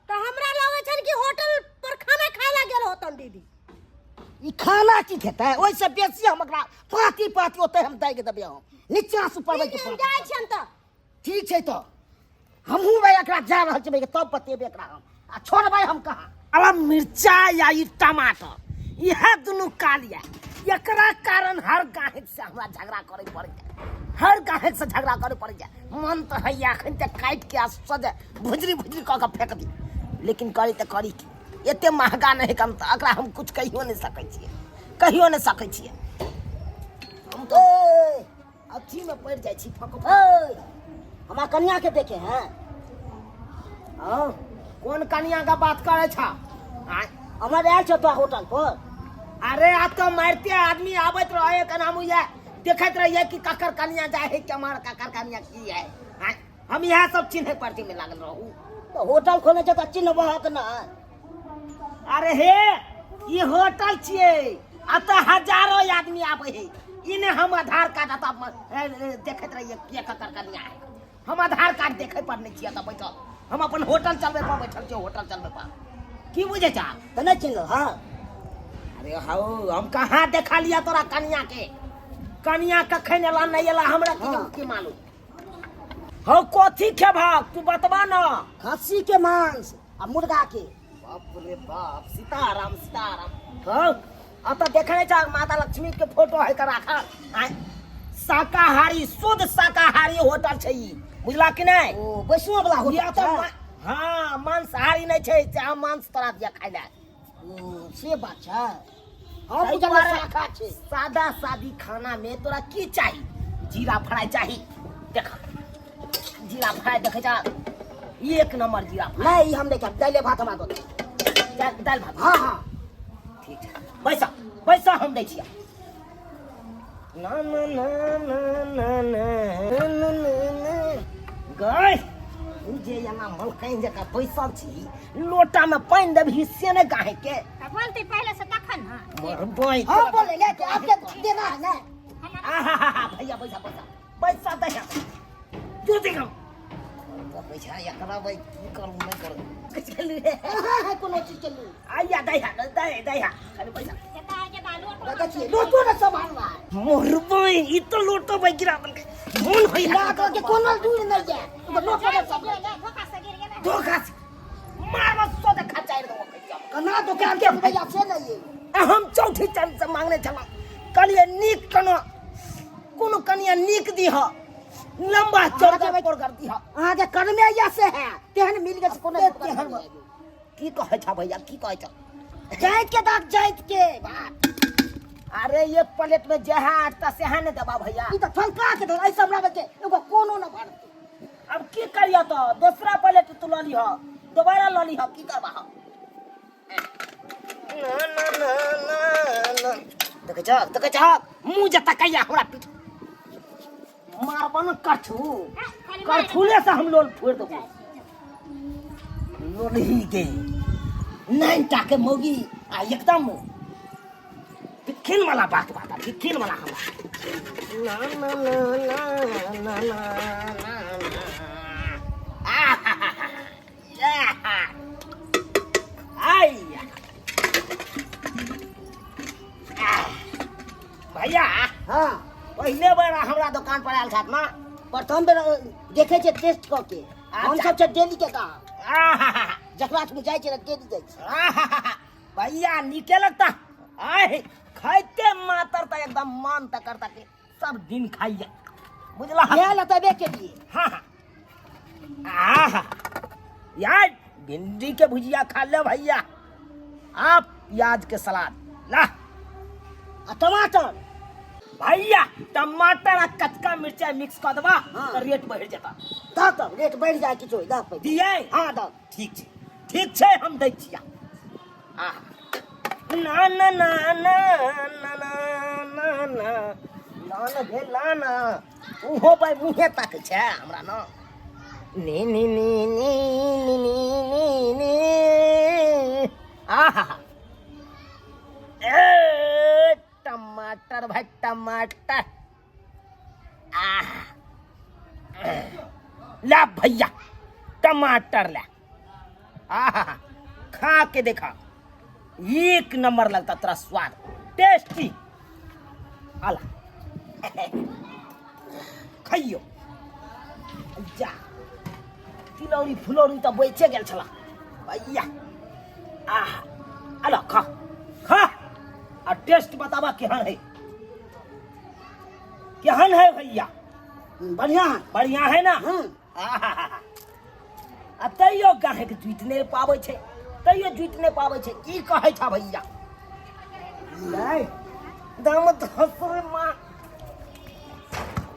तऽ हमरा लगै छल कि होटल पर खाना खाय ला गेल होतन दीदी। ई खाना की खेतै, ओहिसँ बेसी हम एकरा पाँती पाँती ओतै हम दागि देबै, हम नीचा से ऊपर ठीक छै, हम जाइ छियनि तऽ। ठीक छै, तऽ हमहूँ भाई एकरा जा रहल छी भाई, तब बतेबै एकरा हम आ छोड़बै हम कहाँ। अब मिर्चाई या ई टमाटर इएह दुनू काल यऽ, एकरा कारण हर गाहक से हमरा झगड़ा करे पड़ै छै, हर गाहक से झगड़ा करे पड़ै छै। मन तऽ होइए एखन तऽ काटि के आ सज भुजरी भुजरी कऽ के फेंक दी, लेकिन करी तऽ करी की, एते महगा नहि कम तऽ एकरा हम कुछ कहियो नहि सकै छियै, कहियो नहि सकै छियै। हम तऽ ए, अथीमे पड़ि जाइ छी फक। ए, हमरा कनिया के देखे हैं? हाँ, कोन कनिया के बात करे छा? आँय? हमर आयल छौ तोरा होटल पर। अरे आ तो मारते आदमी आबैत रहे, केना मुइया देखैत रहिए कि ककर कनिया जाय है केम्हर, ककर कनिया की है। आँय? हम इएह सब चिन्है परती में लागल रहू। तऽ होटल खोले छै तऽ चिन्हबहक ना। अरे हे, ई होटल छियै, एतऽ हजारो आदमी आबै है। ई ने हम आधार कार्ड एतऽ देखैत रहिए के ककर कनिया है। हम आधार कार्ड देखै पर नहि छियै एतऽ बैठल, हम अपन होटल चलबै पर बैठल छियै, होटल चलबै पर। की बुझै छा? तऽ नहि चिन्हल? हाँ। अरे हौ, हम कहाँ देखा लिया तोरा कनिया के? कनिया कखन एला नहि एला हमरा की हाँ। की मालूम। हौ, कथी खेबहक तू बतबा न। खस्सी के मांस आ मुर्गा के। बाप रे बाप, सीताराम सीताराम। हौ, अब तऽ देखने छह माता लक्ष्मी के फोटो है के राखल। आँय, शाकाहारी, शुद्ध शाकाहारी होटल छै ई, बुझला कि नहि? ओ वैष्णो वाला होटल या तऽ छै? हाँ, मांसाहारी नहि छै से हम मांस तोरा दिया खाय लए। ओ से बात छै। हम ताहि बुझल दुआरे शाखा छै। सादा सादी खाना में तोरा की चाही? जीरा फ्राई चाही? देख, जीरा फ्राई देखे जा, एक नंबर जीरा फ्राई। नहीं, ई हम नहीं खाब, दालि भात हमरा दऽ दे। दालि भात? हाँ हाँ। ठीक छै, बैसा बैसा, हम दै छियै। ना ना ना ना ना ना ना ना ना। गै, तू जे एना मलकाइन जकाँ बैसल छी, लोटा में पानि देबही से नहि गाहे के। तऽ बोलती पहिले से तखन ने। मरबै। हाँ, बोले ले के आपके देना है ना। आहा, भैया बैसा बैसा बैसा, दे तू देख पैसा एकरा भाई, की करू नहि करू, किछु खेलू रे? हाँ, कोनो चीज के लू। आइया दै हा दै दै हा खाली पैसा। केता है के बालू देखै छियै लोटो ने सम्हालना है। मरबै, ई तऽ लोटो भाई गिरा देलकै, मोन होइया ना के कोनो दूर नहीं जाए तो लोटो ने सम्हाल। धोखा से गिर गेलै। धोखा से मारब सोदे खचारि देबो कहिया। कना दुकान के भैया से नहीं। हम चौथी चंद से मांगने छलहुँ, कहलियै नीक कोनो कोनो कनिया नीक दीह, लंबा चौड़ा कोरगर दीह। अहाँके कर्मे या से है तेहन मिल गेल से कोनो तेहन। की कहै छ भैया, की कहै छ? जाइत के दाग जाइत के बात। अरे एक प्लेट में जहाँ आटता सेहा ने देबा भैया। ई तऽ फलका के धर ऐसे हमरा के एगो कोनो न भरते। अब की करिया तो दोसरा प्लेट तू लऽ लीह, दोबारा लऽ लीह, की करबा? ना ना ना ना ना, देखै छ, देखै छ, मुँह जे तकैया हमरा पीठ मारबो न करछू, करछुले से हम लोल फोड़ देबो। लोलही के नाइन टा के मौगी आ एकदम भिखिन वाला बात बात भिखिन वाला हमरा। ना ना ना ना ना ना ना ना। आहा, या। आइया। आह। भैया। हाँ। पहिले बेर हमरा दुकान पर आयल छथि ना? प्रथम बेर देखे छियै टेस्ट कऽ के। हम सब छै डेली के गाहक। आहा। जकरा ठाम जाइ छियै डेली जाइ छियै। आहा। भैया नीके लगता आय, खाइते मातर तऽ एकदम मन तऽ करता कि सब दिन खाइए, बुझला? इएह लतबे के लिए। हाँ हाँ। आहा। यार भिंडी के भुजिया खा ले भैया आप प्याज के सलाद ला आ टमाटर भैया टमाटर आ कचका मिर्चाई मिक्स कर देबा हाँ। तो रेट बढ़ जेता दह तब रेट बढ़ि जाए किछो दह पैसा दिए हाँ दह ठीक छै ठीक छै हम दै छिया आ ना ना ना ना ना ना ना ना ना ना भेल ना ना उहो भाई मुँहे ताकै छै हमरा न नी नी नी नी नी नी नी नी आहा ए टमाटर भाई टमाटर आहा ला भैया टमाटर ला आहा खा के देखा एक नंबर लगता तेरा स्वाद टेस्टी आला खइयो जा तिलौरी फुलौरी तऽ बचे गेल छला भैया आहा आला खा खा आ टेस्ट बताबा केहन है केहन है भैया बढ़िया है बढ़िया है ना आहा आ तैयो गाहक जुटि नहि पाबै छै तैयो जुटि नहि पाबै छै की कहै छह भैया नहि दम धसरे माँ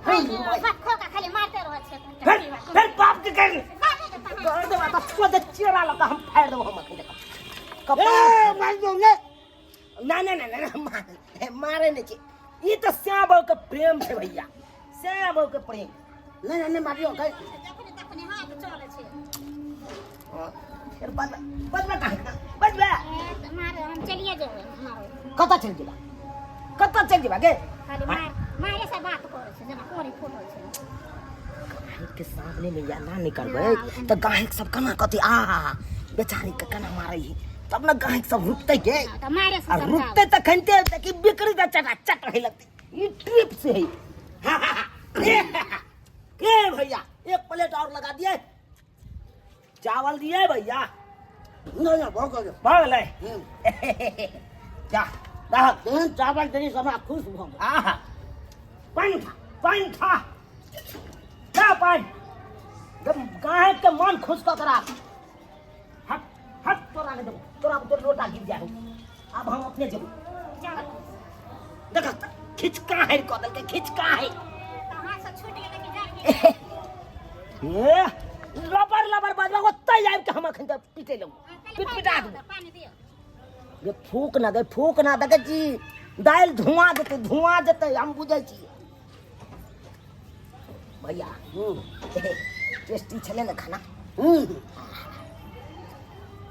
खाली मारते रहै छै फिर फिर बाप के कर कर देबा तऽ सोझे चेरा लगा हम फाड़ि देबो हम अखन देखा ए मार दो ले ना ना ना ना मारे नहि छै ई तऽ श्याम बाबू के प्रेम छै भैया श्याम बाबू के प्रेम नहीं नहीं मारियो कहीं जखने तखने हाथ चलै छै हाँ, फेर बजबे बजबे काहे ना बजबे ए, तऽ मारे हम चलिए जेबै मारे कतऽ चलि जेबा कतऽ चलि जेबा गे खाली मार मारे से बात करै छै जेना कोरी फूटल छै गाहक के सामने में या ना नहीं करबै तऽ गाहक सब केना कहतै आ बेचारी के केना मारै है तब ने गाहक सब रुकतै गे हाँ, तऽ मारे से आ समझाउ। रुकतै तखन ते देखी बिक्री तऽ चटा चट होय लगतै ई ट्रिप से है ए भैया एक प्लेट और लगा दिए चावल दिए भैया नहीं नहीं बहुत गजब भऽ गेलै जा रहक तेहन चावल देली से हमरा खुश भऽ गेल आहा पानि उठा पानि उठा जा पानि जब गाहक के मन खुश कऽ के राख हट हट तोरा नहि देबो तोरा तोर लोटा गिर जाए आब हम अपने जेबो देख खिचका है कऽ देलकै खिचका है तऽ हाथ से छूटि गेलै कि जाइ नहि ए लबर लबर बजबा ओतहि आबि के हम अखन तऽ पीटै लगू पिट पिटा देबो पानि दियौ गे फूक ना दे फूक ना देखै छी दालि धुआं देतै धुआं देतै हम बुझै छी भैया टेस्टी छलै ने खाना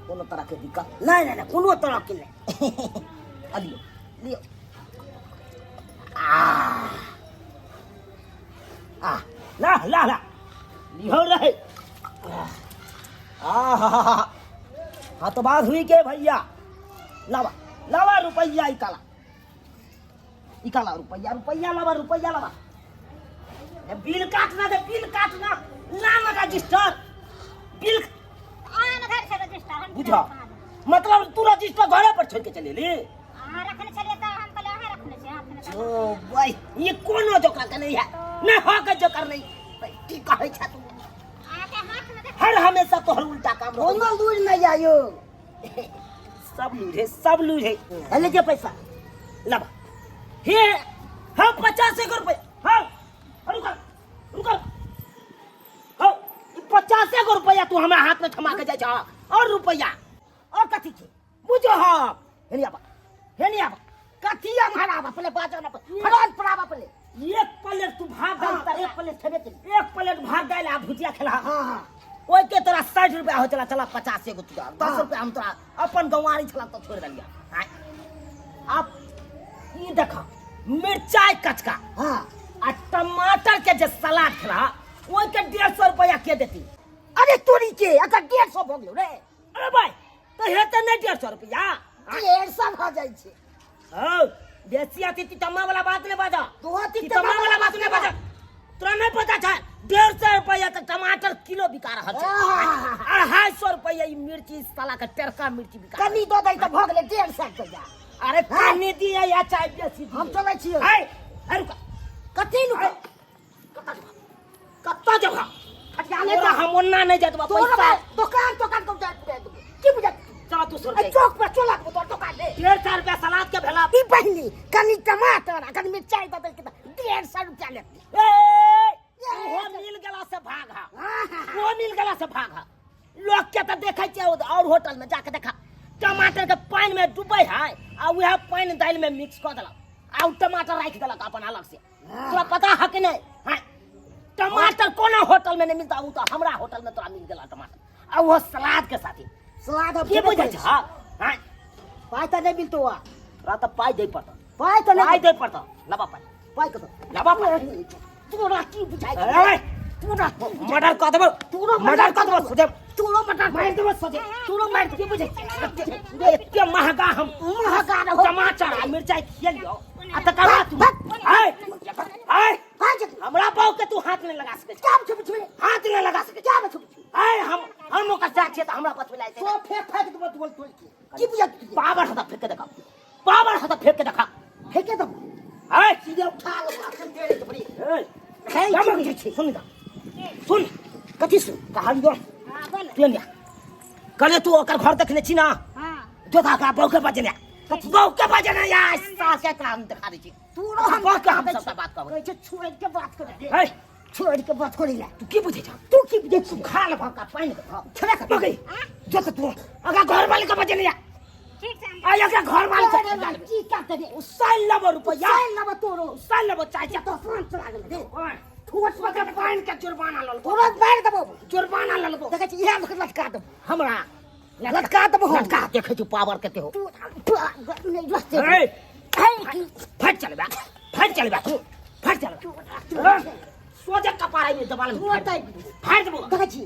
कोनो तरहके दिक्कत नहीं नहीं नहीं कोनो तरह के नहीं आ लियो लियो आ आ ला ला ला लिहो रहे आ हा हा हा हाँ तो बात हुई के भैया लावा लावा रुपया इकाला इकाला रुपया रुपया लावा रुपया लावा ए, बिल काटना दे बिल काटना नाम रजिस्टर बिल अहाँ ने घर से रजिस्टर हम बुझा मतलब तू रजिस्टर घरे पर छोड़ के चले ली अहाँ रखने छलियै तऽ हम कहलियै अहाँ रखने छियै हाथमे तऽ ओ भाई ये कोनो जोकर के नहीं है नहीं हो के जोकर नहीं भाई, की कहै छा तू अहाँके हाथमे देख हर हमेशा तोहर उल्टा काम रहै। कोनो लूज नहीं आयो सब लूज है सब लूज है है लीजिए पैसा लबा हे हाँ 50 एगो रुपया हाँ रुक रुक हाँ 50 एगो रुपया तू हमरा हाथ में थमा के जाइ छा और रुपया और कथी छै बुझो हाँ हेनी आबा हेनी आबा कथी अम्हर आबा पहिले बाजऽ न फड़ान पर आबा पहिले एक प्लेट तू भात दाल हाँ, तर एक प्लेट खेबे केली एक प्लेट भात दाल आ भुजिया खेला हाँ हाँ ओहि के तोरा 60 रुपया हो चला चला 50 एगो तू 10 हाँ। रुपया हम तोरा अपन गंवारी छला तो छोड़ देलिया आय आप ई देखा मिर्चाई कचका हाँ आ टमाटर के जे सलाद खेला ओहि के 150 रुपया के देती अरे तोरी के अगर 150 भऽ गेलौ रे अरे भाई तो हेतै नहि 150 रुपया 150 भऽ जाइ छै हौ बेसी अथी तितम्मा वाला बात नहीं बाजा तू अथी तितम्मा वाला बात नहीं बाजा तोरा नहीं पता छै 150 रुपया तक टमाटर किलो बिका रहल छै 250 रुपया ई मिर्ची साला के टेरका मिर्ची बिका कनी दऽ दै तऽ भऽ गेलै 150 रुपया अरे कनी दिया या चाय बेसी दिए। हम चलै छियै है है रुका कथी नुका कतऽ जेबा कतऽ जेबा फटिया ले। तोरा हम ओन्ना नहीं जात बा तोरा पैसा। दुकान दुकान को जात दे की बुझा। चला तू सर ए चौक पर चला तोर दुकान ले। 150 रुपया सलाद के भेला। ई बहिनी कनी टमाटर आ कनी मिरचाई दऽ देलकै तऽ 150 रुपया लेतै। ए ओहो मिल गेला से भाग हा, वो मिल गेला से भाग हा। लोग के तऽ देखै छियै और होटल में जाके देखा टमाटर के पानि में डूबै है आ वएह पानि दालि में मिक्स कऽ देलक आ उ टमाटर राखि देलक अपन अलग से। तोरा पता है कि नहीं? हाँ, टमाटर कोनो होटल में नहीं मिलता, उ तऽ हमरा होटल में तोरा मिल गेला टमाटर आ वो सलाद के साथे। सलाद की बुझै छ? हाँ, पाइ तऽ नहि मिलतौ। आ तोरा तऽ पाइ दै पड़तौ। पाइ तऽ पाइ नहि दै पड़तौ। लबा पाइ, पाइ कतौ लबा पाइ। तोरा की बुझाइ छौ? ए, तोरा मर्डर कऽ देबौ, तोरो मर्डर कऽ देबौ सोझे, तोरो मर्डर मारि देबौ सोझे, तोरो मारि। की बुझै छी? एते महगा हम महगा रहौ। टमाटर आ मिरचाई खियलियौ आ तकर बाद तू आय आय हमरा बाऊ के तू हाथ नहीं लगा सकै छी। क्या छुप छुप हाथ नहीं लगा सकै छी। क्या छुप छुप? आय हम ओकर साथ छियै तऽ हमरा बचबै लए तो फेंक फेंक देबो तोल तोल के। की बुझा? पावर हता फेंक के देखा, पावर हता फेंक के देखा। फेंके देबो। आय सीधे उठा लेबो अखन दे रे बड़ी। ए, हे, की की बुझै छी? सुन ना, सुन। कथी सुन? कहानी हाँ बोल। तू एने कहले तू ओकर घर देखने छी ना? हाँ। जोधा का बहू के बजने, बहू के बजने या सास के काम दिखा दै छी। तोरो हम हम बहू के हम सबटा बात कहबै। कहै छै छोड़ि के बात करे दे। हे, छोड़ि के बात करे ला। तू की बुझै छ? तू की बुझै छी? खा लेबह का पानि देबह। छेबे कर। मगई जो तो तू अगर घर वाले के बजने या ठीक छै। आ एकरा घर वाले के अरे की करते रे? साल लेबो रुपया, साल लेबो तोरो, साल लेबो चाचा। दोकान चला गेल रे। ठोस के पानि के जुर्माना ललबो। तोरो मारि देबो। जुर्माना ललबो। देखै छी इएह लटका देबो। हमरा लटका देबो हम। लटका देखै छी पावर कते हो। तू नहि रस्ते। ए, हे, की फट चलबा, फट चलबा तू, फट चलबा। सोझे कपार में दबाल में तू ओतै फाड़ देबो। देखै छी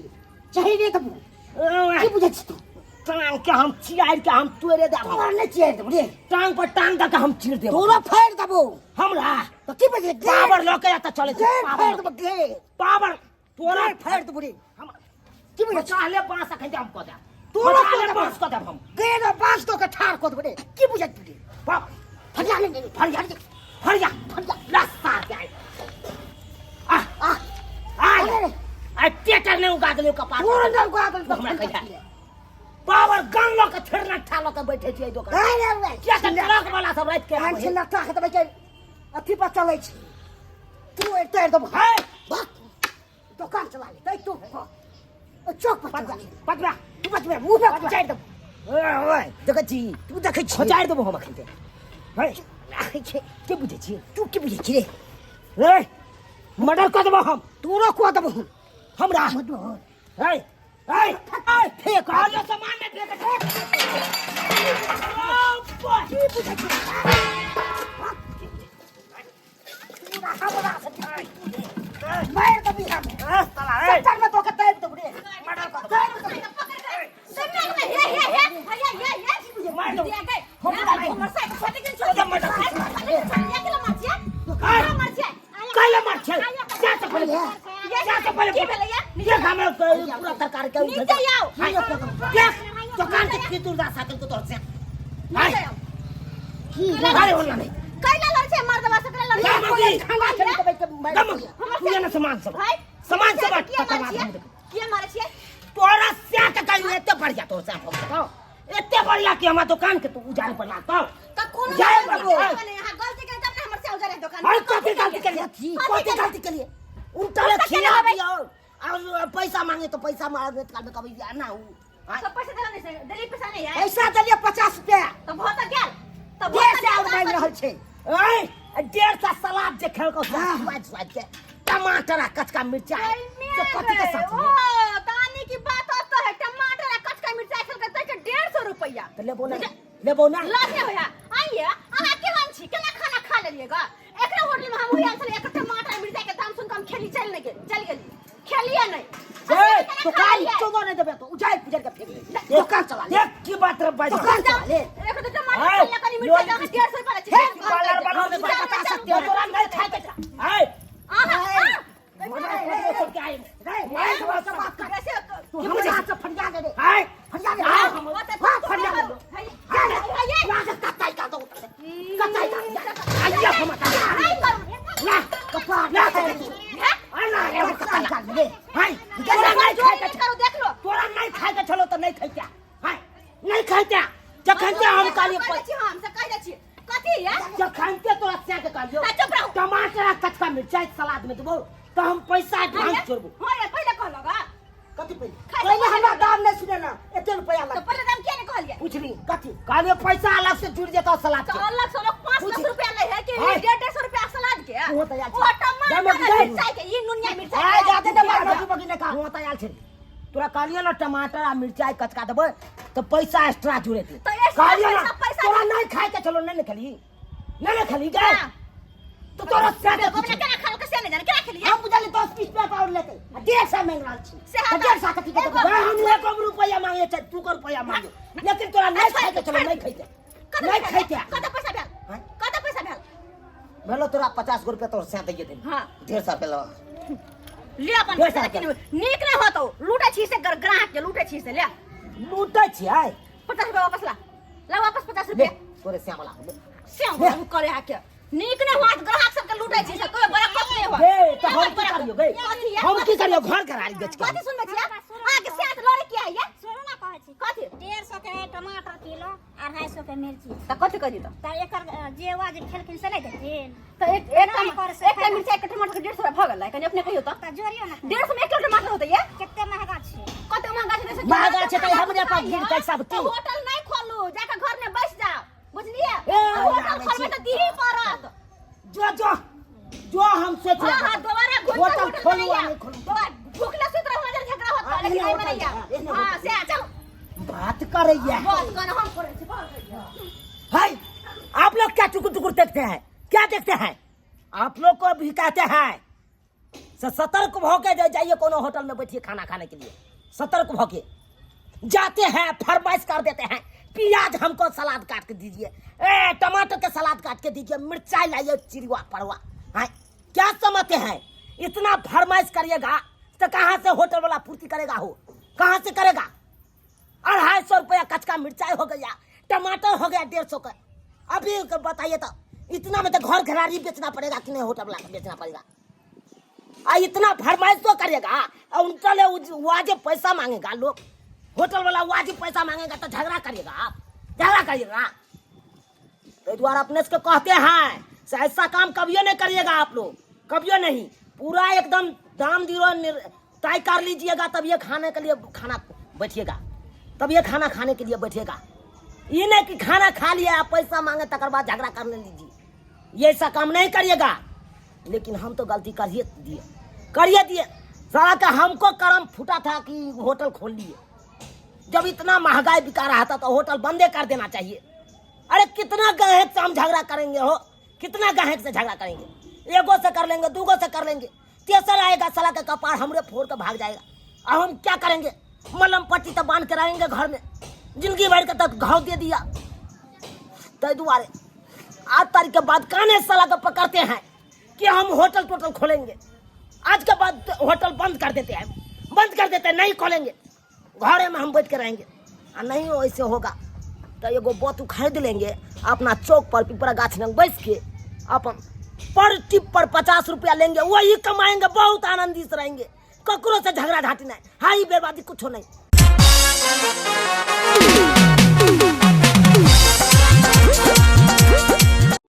चहिरे देबो। की बुझै छी तू? टांग के हम चियार के हम तोड़े देबो। तोरा नहि चियारि देबो रे। टांग पर टांग दऽ के हम चीर देबो। तोरा फाड़ि देबो। हमरा तऽ की बुझै? पावर लऽ के तऽ चलै छै। गेट पावर फाड़ि देबो, गेट पावर तोरा फाड़ि देबो रे। हम की बुझै छी? चाहले बांस अखन हम कऽ देब। तोरा चाहले कऽ देबो। बांस कऽ देब हम। गेट बाँस दऽ के ठाढ़ कऽ देबो रे। की बुझै छी रे? बाप फरिया ले ले, फरिया फरिया फरिया। लस्सा के आइ आ आ आ अरे। आ टेटर ने उगा देलियौ कपार। तोरा नहि उगा देलकै। तू हमरा कहिया पावर गन लऽ के थेरना ठा लऽ के बैठे छियै दोकान अरे रे। किया तऽ ट्रक वाला सब राति के कान आबै छै लट्टा के देबै के अथी पर चलै छै। तू एते देबो। है भाग, दोकान चला ले तै तू चौक पर चला ले। पटवा तू बचबे मुंह पे खोचारि देबो। ओए देखै छी? तू देखै छी? खोचारि देबो हम अखन ते। है छै। के बुझै छी? तू की बुझै छी रे? ए, मर्डर कऽ देबो हम। तोरो कऽ देबो हम। हमरा मर्डर। है है है फेंक। कहलियौ सामान नहि फेंक। की बुझै छी? तोरा हमरा से मारि देबी हम। सत्तर में तोके ताबि देबो रे। मर्डर कऽ देबो। हे हे हे हे हे हे, मारि देबो। दिया गए हमर साइकिल छोटे के छोटे मर्डर। मार छियै, मार छियै। कैले मार छै? जा से पहिले, जा से पहिले। की भेलैया? देख हमरा पूरा तरकारी के नीचे आओ। देख दुकान के की दुर्दा साइकिल को तोर से नीचे आओ। की अरे होला नहीं। कैला लड़ छै मर्दवा से? कैला लड़ जा छै? मौगी। खाना चली देबै के मारि दम दिया। तू एना सामान सब भाई सामान सब किया तकर मारै बाद छियै? हम देखब। किया मारै छियै? तोरा स्या के कहियो एते बढ़िया तोर से हम बताओ, एते बढ़िया कि हमरा दुकान के तू उजाड़े पर लागतो। त कोनो जाय गलती बाबू। केलियै अहाँ? गलती केलियै तब ने हमर से उजाड़े दुकान। अरे कथी गलती के लिए? कथी गलती के लिए? उल्टा उल्टा खिला केना होबै? दियो और पैसा मांगे तो पैसा मांगे काल में कभी ना हूं। सब पैसा देला नहीं से देली? पैसा नहीं है? पैसा देलियै 50 रुपया। त भऽ त गेल त भऽ डेढ़ त सए गेल। और मांगि रहल छै। ए, 150 सलाद जे खेलको स्वाद स्वाद के टमाटर आ कचका मिर्चा से कथी के साथ ओ में? तानी की बात होता है, टमाटर आ कचका मिर्चा खेलके तै के 150 रुपया। तऽ लेबो ना, लेबो ना। लाज नहि होया? आइए अहाँ केहन छी? केना खाना खा लेलियै ग एकरा होटल में? हम ओहि छलियै, एक टमाटर मिर्चा के दाम सुन के हम खेली चल नहि गेल, चल गेली, खेलिए नहि। ए, दुकान चोदो नहि देबै तो उजाड़ि पुजाड़ि के फेंक दे। दुकान चला ले। देख की बात रे भाई। दुकान चला ले। एक तो टमाटर खेलला कनी मिर्चा के 150 रुपया लै छै। हे, बालर बालर में बता सकते हो तोरा नहीं खाए के। ए, अहाँ मर्डर कर दो सबके आए। मार दो सब बात कर। कैसे तू हमरा से फरिया दे रे। आए फरिया दे। आए। हाँ, फरिया दे। लागे कत्ताई का दो, कत्ताई का। आइया हम नहीं करू। ना कपार ना ना। आ ना रे कत्ताई का रे। हाय। बाद में देबो तऽ हम पैसा एडवांस छोड़बो। हां रे, पहिले कहलक आ कथी पहिले? खाइ से पहिले पहिले हमरा दाम नहीं सुने ना, एते रुपया तो लग। पहिले दाम किया नहीं कहलिए? पूछली कथी कहलिए? पैसा अलग से जुड़ जेतौ सलाद तो के। अलग से लोग 5 पूछ। लाख रुपया ले है कि हाय। 150 रुपया सलाद के? ओहो तऽ आयल छै। ओ टमाटर जामे आ मिरचाई के, ई नुनिया मिरचाई आय के। जाते दे बार बगी बगी ने का। तू तऽ आयल छै, तोरा कहलियो ना टमाटर आ मिरचाई कचका देबै तऽ पैसा एक्स्ट्रा जुड़ेतै। तऽ एक्स्ट्रा कहलियो ना। पैसा- पैसा तोरा नहीं खाय के चलो, नहीं ने खेली, नहीं ने खेली गए। हाँ। तो तोरा से देखो अपने केना खाल के से नहीं जाने केना खेलिए। हम बुझलिए 10 20 रुपया पाउर लेते आ 150 मांग रहल छी। से तऽ हम- 150 कथी के देबै? एगो- हम एको रुपया मांगे छै, तू को रुपया मांगे, लेकिन तोरा नहीं खाय के चलो, नहीं खैते, कते नहीं पैसा खैते। भेल? कते पैसा भेल? हाँ? कते पैसा भेल? भेलो तोरा 50 गो रुपया तोर से दैये देली। हाँ। 150 रुपया लो। ले अपन डेढ़ पैसा सौ। लेकिन नीक नहीं होतो, लूटे छी से ग्राहक के लूटे छी से। ले। लूटै छियै? 50 रुपया वापस ला, ला वापस 50 ले रुपया। तोरे श्यामला ले। से हम करे आके नीक नहीं होत, ग्राहक सबके लूटे छी से कोई बरकत नहीं होत। गे तऽ हम की करियो गे? कथी है? हम की करियो घर करारी बेच के? कथी सुनबै छियै अहाँके साथ लड़े किया है? सुनू ना, कहै छी। कथी? 150 के है टमाटर किलो, 250 के मिर्ची। तऽ कथी कही तऽ? तऽ एकर जे वाजिब खेलखिन से नहि देथिन? तऽ एक एक नहि कर से एकटा मिरचाई के टमाटर के 150 रुपया भऽ गेलै, कनि अपने कहियौ तऽ। तऽ जोड़ियौ ने। 150 में 1 किलो टमाटर होतै ये? कते महगा छै। कते महंगा छै से? महंगा छै तऽ हमरे पास गिरतै सब तऽ की। होटल नहीं खोलू, जाके घर में बैस जाओ, बुझलिए? ए, होटल आबै खोलबै छी। तऽ दीही पड़त। जो जो जो, हम सोच हाँ हाँ, दोबारा घुर के होटल होटल खोलू में आ नहीं नहीं खोलू। दोबारा भूखले सुत रहू, नजर झगड़ा होत, हाँ, लेकिन एहने एहिमे होटल, नहीं हाँ, एहने आउ। हाँ होटल। से चल। बात करैया। बात करना हम करै छी, बात करैया। हाय, आप लोग क्या टुकुर टुकुर देखते हैं? क्या देखते हैं? आप लोग को भी कहते हैं से सतर्क होके जाइए, कोनो होटल में बैठिए खाना खाने के लिए, सतर्क होके जाते हैं, फरमाइश कर देते हैं, प्याज हमको सलाद काट के दीजिए, ए टमाटर के सलाद काट के दीजिए, मिर्चाई लाइए, चिड़ुआ पड़ुआ हैं। क्या समझते हैं? इतना फरमाइश करिएगा तो कहाँ से होटल वाला पूर्ति करेगा हो? कहाँ से करेगा? 250 रुपया कचका मिर्चाई हो गया, टमाटर हो गया 150 का। अभी बताइए तो इतना में तो घर घरारी बेचना पड़ेगा कि नहीं? होटल वाला को बेचना पड़ेगा। आ इतना फरमाइश तो करेगा और उनका ले वाजिब पैसा मांगेगा लोग, होटल वाला वाजिब पैसा मांगेगा तो झगड़ा करिएगा आप, झगड़ा करिएगा। तो द्वारा अपने से कहते हैं से ऐसा काम कभियो नहीं करिएगा आप लोग, कभियो नहीं। पूरा एकदम दाम दियो तय कर लीजिएगा, तब ये खाने के लिए खाना बैठिएगा, तब ये खाना खाने के लिए बैठिएगा। ये नहीं कि खाना खा लिया, आप पैसा मांगे, तकर बाद झगड़ा करने लीजिए। ये ऐसा काम नहीं करिएगा। लेकिन हम तो गलती करिए दिए, करिए दिए। साला का हमको करम फूटा था कि होटल खोल लिए। जब इतना महंगाई बिका रहा था तो होटल बंदे कर देना चाहिए। अरे कितना गाहक से हम झगड़ा करेंगे हो? कितना गाहक से झगड़ा करेंगे? एगो से कर लेंगे, दूगो से कर लेंगे, तेसर आएगा साला का कपार हमरे फोड़ के भाग जाएगा। अब हम क्या करेंगे? मलम पट्टी तो बांध के रहेंगे घर में जिंदगी भर के, तक घाव दे दिया। तै दुआरे आज तारीख के बाद काने साला के पकड़ते हैं कि हम होटल टोटल खोलेंगे। आज के बाद होटल बंद कर देते हैं, बंद कर देते हैं, नहीं खोलेंगे, घरे में हम बैठ के रहेंगे। आ नहीं वैसे होगा तो एगो बोतू खरीद लेंगे, अपना चौक पर पिपरा गाछ लग बैस के अपन पर टिप पर 50 रुपया लेंगे, वही कमाएंगे, बहुत आनंदी से रहेंगे, ककरो से झगड़ा झाटी नहीं, हाई बर्बादी कुछ नहीं।